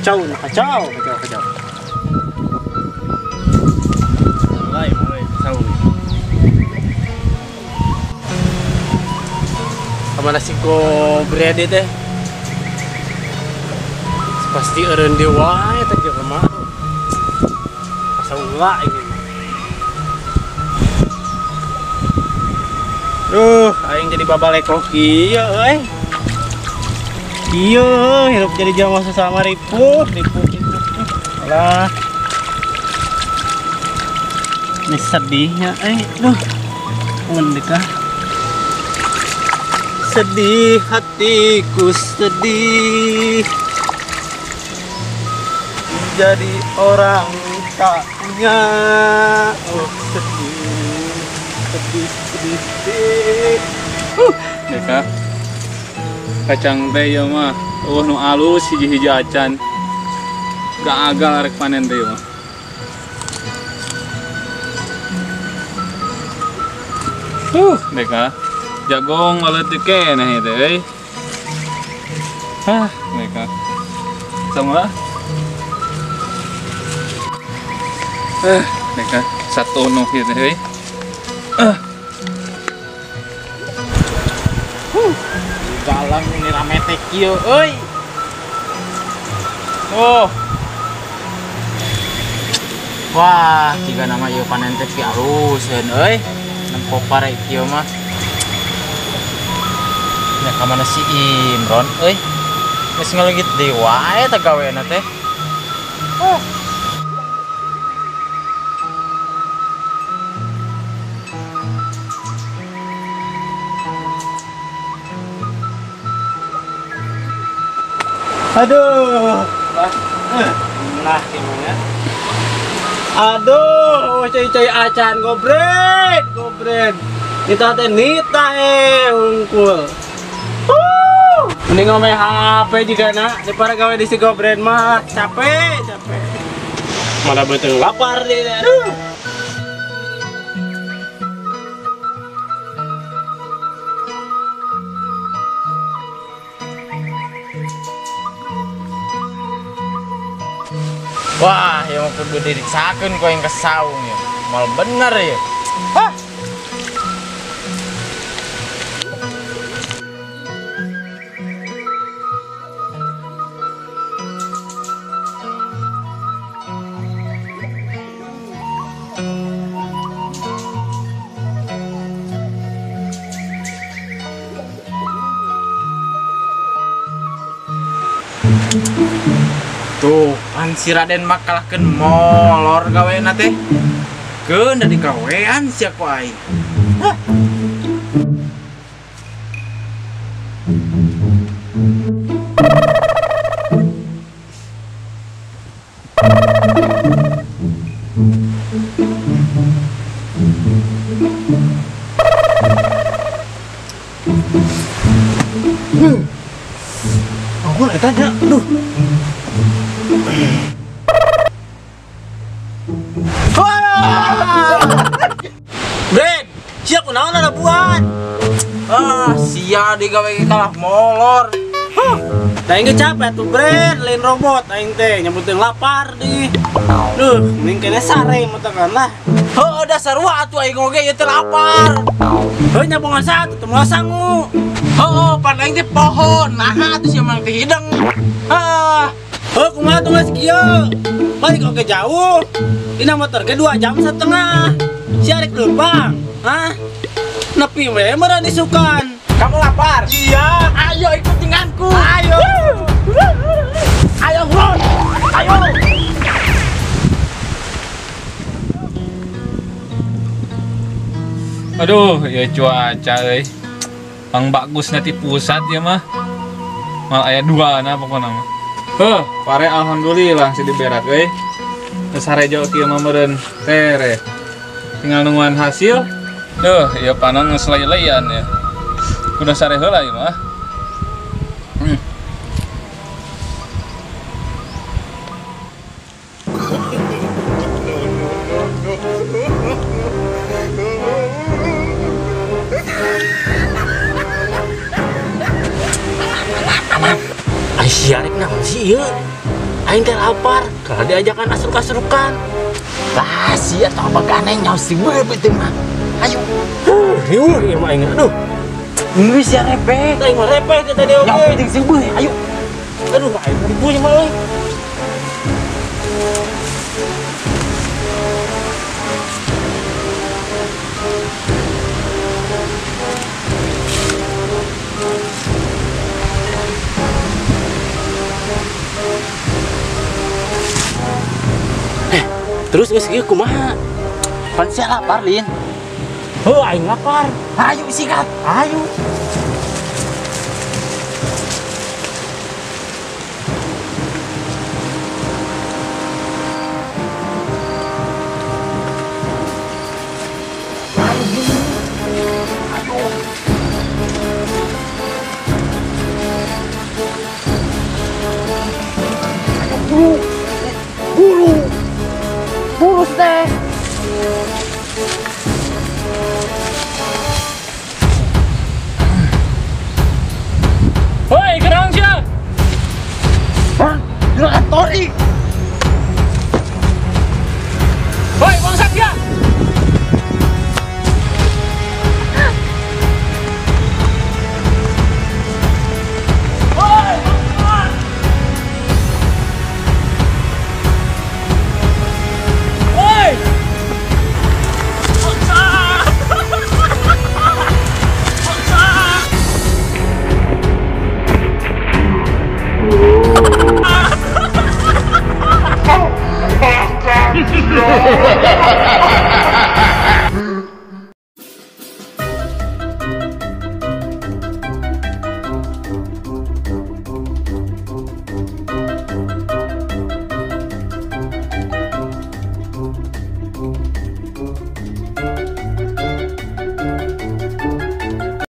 Kacau, kacau, kacau, kacau. Mulai, mulai, kacau. Kemana sih gobret teh? Pasti eureun deui wae teh jelema. Asa ulah ini. Duh, aing jadi babaleko kieu euy. Iya, hidup jadi jelema sesama ripuh, ripuh gitu. Alah. Ini sedihnya, duh. Mendekah. Sedih hatiku sedih. Jadi orang tak punya. Oh, sedih. Sedih, sedih, sedih. Deka. Kacang teh ieu mah eueuh nu alus hiji-hiji acan. Gagal rek panen teh ieu mah. Deka. Jagong leutik keneh ieu teh euy. Hah, deka. Sama. Deka satu nu ieu teh euy. Galang ini rame teh kieu euy. Oh. Wah, jika nama ieu panen teh aluseun euy. Nempo pare kieu mah. Ya ka mana si Imron euy. Geus ngaleungit deui wae teh gawena teh. Oh. Aduh, nah gimana? Aduh, cai-cai acan gobret, gobret. Nita teh nita unggul. Mending ngomong HP juga nak, daripada gawe di si gobret mah capek, capek. Malah betul lapar deh. Aduh. Wah, yang kudu diriksakeun ku yang kesaung ya. Mal bener ya. Hah? Tuh, pan si Raden mah kalahkeun molor gawena teh. Keun da digawean sia ku aing. Hah. Aku nak tanya, aduh. Bren, sia kunaon ada buat? Ah, sia digawe kalah molor. Huh, da aing capek tuh Bren, lain robot aing teh nyebutin lapar di. Duh, mending kene sare mutekan lah. Heuh, dasar wa atuh aing oge ieu teh lapar. Heuh, nyabongan satu teu moal sangu. Heuh, pan aing teh pohon. Naha atuh sia mah teh hideng. Ah. Heuh, kumaha tuh geus kieu? Balik oge jauh. Dina motor ge 2,5 jam. Si arek leumpang. Hah? Nepi we meureun isukan. Kamu lapar? Iya. Ayo ikut denganku. Ayo. Ayo, Ron. Ayo. Aduh, ya cuaca euy. Pang bagus nanti pusat ya mah. Mal aya dua na pokona mah. Heuh, pare alhamdulillah sih diberak euy. Geus harejo kieu mah meureun tere. Tinggal nungguan hasil. Duh, ya panon geus lay-layan ya. Kudu sare heula ieu mah. Ai arek naon sih ieu? Aing teh lapar, kalau diajakan asruk-asrukan. Lah sia tong bagane nyaho si beubeut teh mah. Ayo. Riweuh ieu mah aing. Aduh. Geus sia repeh. Aing mah repeh teh tadi oge. Nyaho jeung si beuh, ayo. Aduh, aing ribu mah euy. Terus geus kieu kumaha? Pan sia lapar, Lin. Heuh, aing lapar. Ayo sikat. Ayo. Ayo. Ayo. Buru. Buru teh. Hoi, kerang sia. Hah? Juragan Tori. Hoi, bangsat sia. Hoi, bangsat. Hoi. Bangsat. Bangsat. Ha ha ha!